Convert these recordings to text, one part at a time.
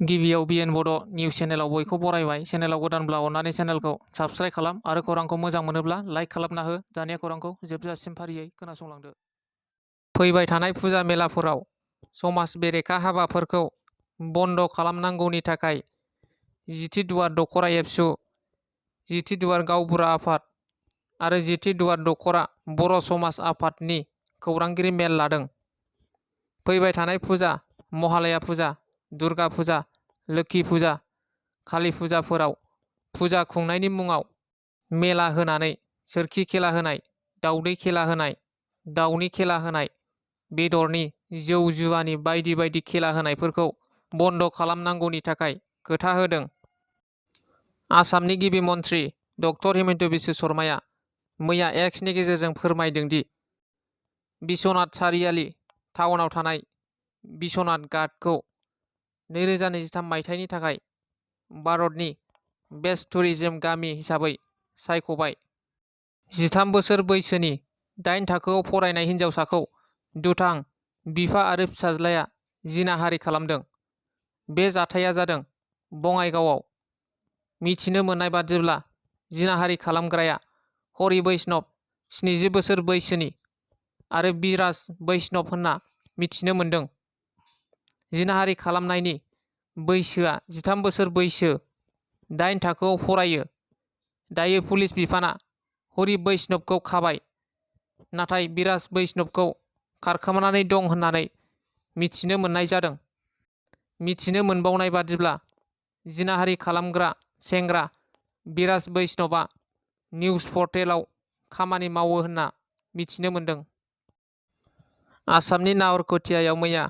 गिबियाव बिएन बड' निउस चेनेलाव बयखौ बरायबाय। चेनेलाव गोदानब्ला अननानै चेनेलखौ साबस्क्राइब खालाम आरो खौरांखौ मोजां मोनोब्ला लाइक खालामना हो। दानिया खौरांखौ जोबजासिम फारियै खोनासंलांदो। फैबाय थानाय फुजा मेलाफोराव समाज बेरेखा हाबाफोरखौ बन्द' खालामनांगौनि थाखाय जिथि दुवार दख'रा एबसु, जिथि दुवार गावबुरा आफाद आरो जिथि दुवार दख'रा बर' समाज आफादनि खौरांगिरि मेल लादों। फैबाय थानाय फुजा, महालया फुजा, दुर्गा फुजा, लोखि फुजा, कालि फुजाफोराव फुजा खुंनायनि मुङाव मेला होनानै सोरखि खेला होनाय, दावदै खेला होनाय, दाउनि खेला होनाय, बेदरनि, जौ जुवानि बायदि बायदि खेला होनायफोरखौ बन्द' खालामनांगौनि थाखाय खोथा होदों। आसामनि गिबि मन्थ्रि डक्टर हिमन्त बिश्व शर्माया मैया एक्सनि गेजेरजों फोरमायदों दि बिश्वनाथ सारियालि टाउनाव थानाय बिश्वनाथ घाटखौ 2023 मायथाइनि थाखाय भारतनि बेस्ट टुरिज्म गामि हिसाबै सायख'बाय। 13 बोसोर बैसोनि 8 थाखोआव फरायनाय हिन्जावसाखौ दुथां बिफा आरो फिसाज्लाया जिनाहारि खालामदों। बे जाथाया जादों बङाइगावआव। मिथिनो मोननाय बादिब्ला जिनाहारि खालामग्राया हरि बैष्णव 70 बोसोर बैसोनि आरो बिराज बैष्णव होनना मिथिनो मोन्दों। जिनाहारि खालामनायनि बैसोआ 13 बोसोर बैसो, 8 थाखोआव फरायो। दायो पुलिस बिफाना हरि बैष्णवखौ खाबाय, नाथाय बिराज बैष्णवखौ खारखोमानानै दं होननानै मिथिनो मोननाय जादों। मिथिनो मोनबावनाय बादिब्ला जिनाहारि खालामग्रा सेंग्रा बिराज बैष्णवआ निउज पर्टेलाव खामानि मावो होनना मिथिनो मोन्दों। आसामनि नाहरकटियायाव मैया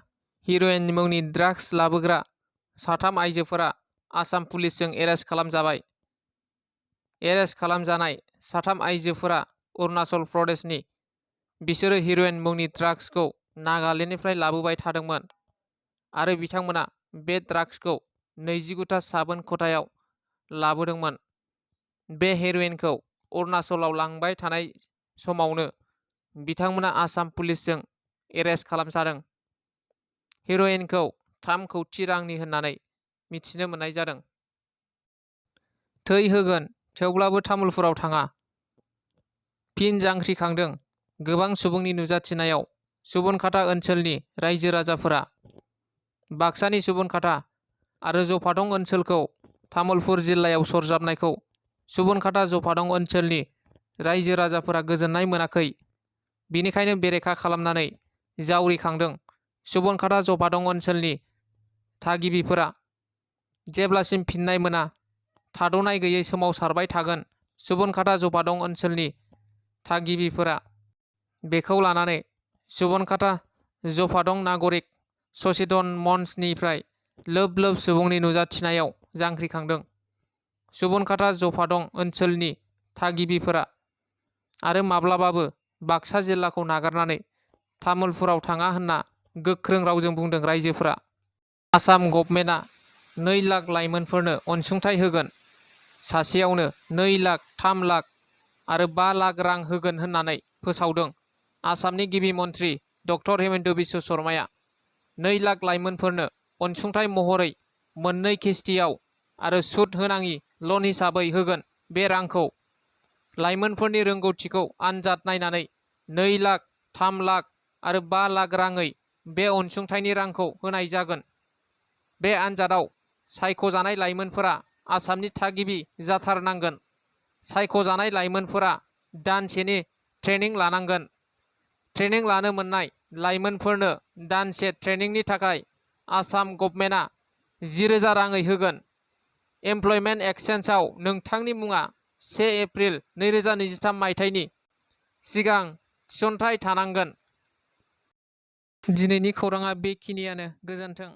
हिर'इन मुंनि ड्राग्स लाबोग्रा 3 आइजोफोरा आसाम पुलिसजों एरेस्ट खालामजाबाय। एरेस्ट खालामजानाय 3 आइजोफोरा अरुणाचल प्रदेशनि। बिसोरो हिर'इन मुंनि ड्राग्सखौ नागालेन्डनिफ्राय लाबोबाय थादोंमोन आरो बिथांमोना बे ड्राग्सखौ 29था साबोन खथायाव लाबोदोंमोन। बे हेर'इनखौ अरुणाचलाव लांबाय थानाय समावनो बिथांमोना आसाम पुलिसजों एरेस्ट खालामजादों। हेर'इनखौ 3 कौटि रांनि होननानै मिथिनो मोननाय जादों। थै होगोन थेवब्लाबो तामुलपुराव थाङा। फिन जांख्रिखांदों गोबां सुबुंनि नुजाथिनायाव सुबनखाता ओनसोलनि रायजो राजाफोरा। बाक्सानि सुबनखाता आरो जफादं ओनसोलखौ तामुलपुर जिल्लायाव सरजाबनायखौ सुबनखाता जफादं ओनसोलनि रायजो राजाफोरा गोजोननाय मोनाखै। बिनिखायनो बेरेखा खालामनानै जावरिखांदों सुबनखाता जफादं ओनसोलनि थागिबिफोरा। जेब्लासिम फिननाय मोना थाद'नाय गैयै सोमावसारबाय थागोन सुबनखाता जफादं ओनसोलनि थागिबिफोरा। बेखौ लानानै सुबनखाता जफादं नागरिक सचेतन मन्चनिफ्राय लोब लोब सुबुंनि नुजाथिनायाव जांख्रिखांदों सुबनखाता जफादं ओनसोलनि थागिबिफोरा आरो माब्लाबाबो बाक्सा जिल्लाखौ नागारनानै तामुलपुराव थाङा होनना गोख्रों रावजों बुंदों रायजोफोरा। आसाम गभर्नमेन्टआ 2 लाख लाइमोनफोरनो अनसुंथाइ होगोन। सासेयावनो 2 लाख, 3 लाख आरो 5 लाख रां होगोन होननानै फोसावदों आसामनि गिबि मन्थ्रि डक्टर हिमन्त बिश्व शर्माया। 2 लाख लाइमोनफोरनो अनसुंथाइ महरै मोननै किस्तियाव आरो सुद होनाङि लन हिसाबै होगोन। बे रांखौ लाइमोनफोरनि रोंगौथिखौ आनजाद नायनानै 2 लाख, 3 लाख आरो 5 लाख राङै बे अनसुंथाइनि रांखौ होनाय जागोन। बे आनजादाव सायख'जानाय लाइमोनफोरा आसामनि थागिबि जाथारनांगोन। सायख'जानाय लाइमोनफोरा दानसेनि ट्रेनिं लानांगोन। ट्रेनिं लानो मोननाय लाइमोनफोरनो दानसे ट्रेनिंनि थाखाय आसाम गभर्नमेन्टआ 10,000 राङै होगोन। एमप्लयमेन्ट एक्सचेन्जआव नोंथांनि मुङा 1 एप्रिल 2023 मायथाइनि सिगां थिसनथाइ थानांगोन। दिनैनि खौराङा बेखिनियानो। गोजोन्थों।